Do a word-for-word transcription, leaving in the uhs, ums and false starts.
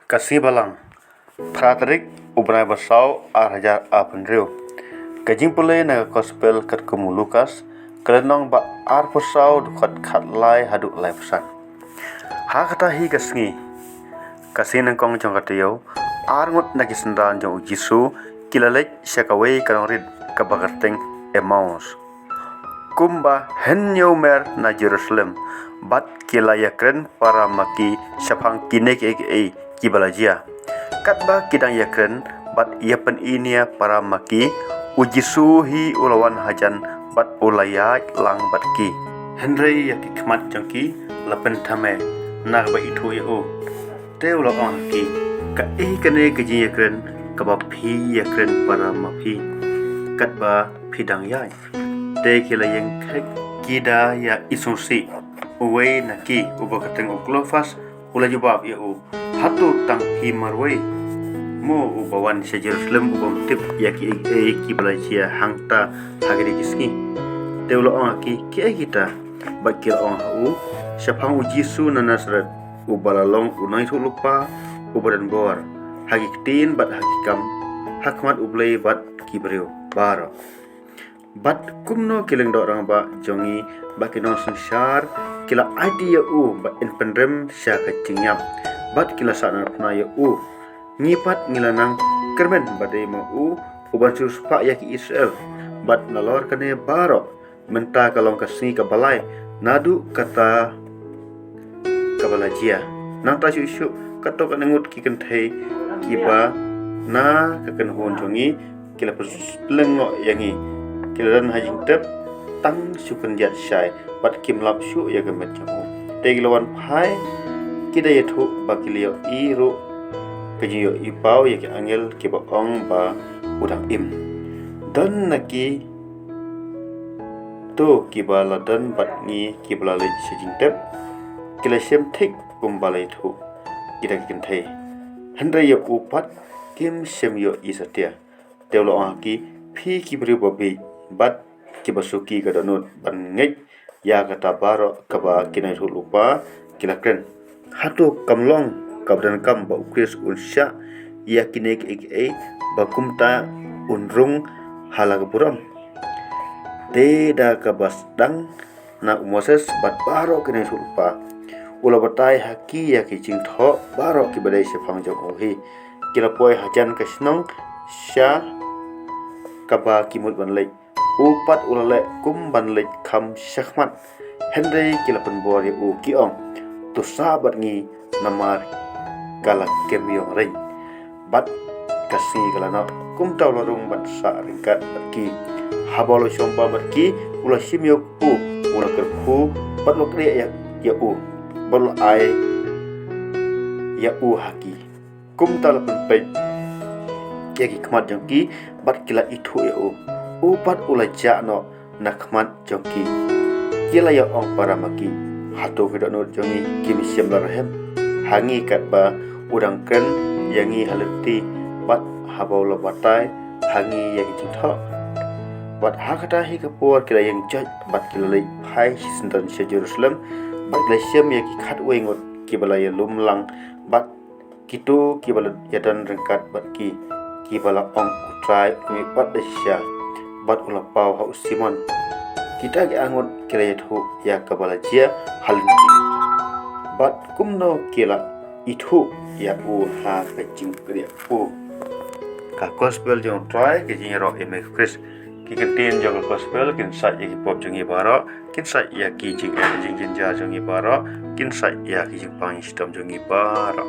Ka Sngi Balang, phra tarik u bnai ba saw, ar hajar arphew hynriew. Ka jingpule na ka Gospel katkum u Lukas, ka lynnong ba arphew saw, dkhot khatlai haduh laiphew san. Ha kata hi ka sngi, ka sngi nyngkong jong ka taïew, ar ngut na ki synran jong u Jisu ki la leit sha kawei ka nongrit kaba kyrteng Emmaus, kumba hynñiew mer na Jerusalem, bad ki la ïakren para ma ki shaphang kine kiei kiei kiba la jia. Katba ki dang ïakren bad ïapyni nia para ma ki, u Jisu hi u la wan hajan bad u la ïaid lang bad ki. Hynrei ïa ki khmat jong ki la pynthame na kaba ithuh ïa u. Te u la ong ha ki, kaei kane ka jingïakren kaba phi ïakren para ma phi, katba phi dang ïaid? Te ki la ïeng kheit, ki da ïa isngewsih. Uwei na ki, uba kyrteng u Klofas, u la jubab ïa u, hato tang phi marwei mo uba wan sha Jerusalem u bym tip ïa kiei kiei kiba la jia hangta ha kine ki sngi? Te u la ong ha ki, kiei kita? Bad ki la ong ha u, shaphang u Jisu na Nasaret, uba la long u nongïathuhlypa uba don bor ha ki ktien bad ha ki kam ha khmat U Blei bad ki briew baroh. Bad kumno ki lyngdoh rangbah jong ngi bad ki nongsynshar ki la aiti ïa u ba in pynrem sha ka jingïap, bad ki la sahnarphna ïa u. Ngi pat ngi la nang kyrmen ba dei ma u uban shu spah ïa ki Israel. Bad nalor kane baroh, mynta ka long ka sngi kaba lai naduh kata kaba la jia. Nangta shuh shuh, katto katne ngut ki kynthei kiba na ka kynhun jong ngi ki la pynlyngngoh ïa ngi. Ki la don ha jingtep tang shu khyndiat shai, bad kim lap shuh ïa ka met jong u. Te ki la wan phai, ki da ïathuh ba ki la ïohi ruh ka jingïohi paw ïa ki angel kiba ong ba u dang im. Don na ki to kiba la don bad ngi kiba la leit sha jingtep, ki la shem thik kumba la ïathuh kita ki kynthei. Hynrei ïa u pat kim shem ïohi satia. Te u la ong ha ki, phi ki briew babieit bad kiba suki ka dohnud ban ngeit ïa kata baroh kaba ki nongïathuhlypa ki la kren. Hato kam long kaba donkam ba u Khrist un shah ïa kine kiei kiei, ba kumta un rung ha la ka burom? Te da kaba sdang na u Moses bad baroh ki nongïathuhlypa, u la batai ha ki ïa ki jingthoh baroh kiba dei shaphang jong u hi. Ki la poi hajan ka shnong sha kaba ki mut ban leit. U pat u la leh kum ban leit kham shakhmat. Hynrei ki la pynbor ïa u, ki ong, to sah bad ngi, namar ka la kem ïong reiñ. Bad ka sngi ka la noh, kumta u la rung ban sah ryngkat bad ki. Haba u la shong bam bad ki, u la shim ïa u kpu, u la kyrkhu, bad u la kdiah ïa, ïa u, bad u la ai ïa u ha ki. Kumta la pynpeit ïa ki khmat jong ki, bad ki la ithuh ïa u. U pat u la jah noh na khmat jong ki. Ki la ïa ong para ma ki, hato ki dohnud jong ngi kim shym la rhem ha ngi katba u dang kren ïa ngi ha lynti, bad haba u la batai ha ngi ïa ki jingthoh? Bad ha kata hi ka por ki la ïeng joit bad ki la leit phai shisyndon sha Jerusalem, bad ki la shem ïa ki khatwei ngut kiba la ïalum lang bad kito kiba la ïadon ryngkat bad ki, kiba la ong, U Trai u mih pat da shisha, bad u la paw ha u Simon. Kita ki arngut ki la ïathuh ïa kaba la jia ha lynti, bad kumno ki la ithuh ïa u ha ka jingkyrkhu. Ka Gospel jong U Trai. Ka jingïaroh ïa me ko Khrist. Ki ktien jong ka Gospel kin sait ïa ki pop jong ngi baroh, kin sait ïa ki jingeh jingjynjar jong ngi baroh, kin sait ïa ki jingpang jingshitom jong ngi baroh.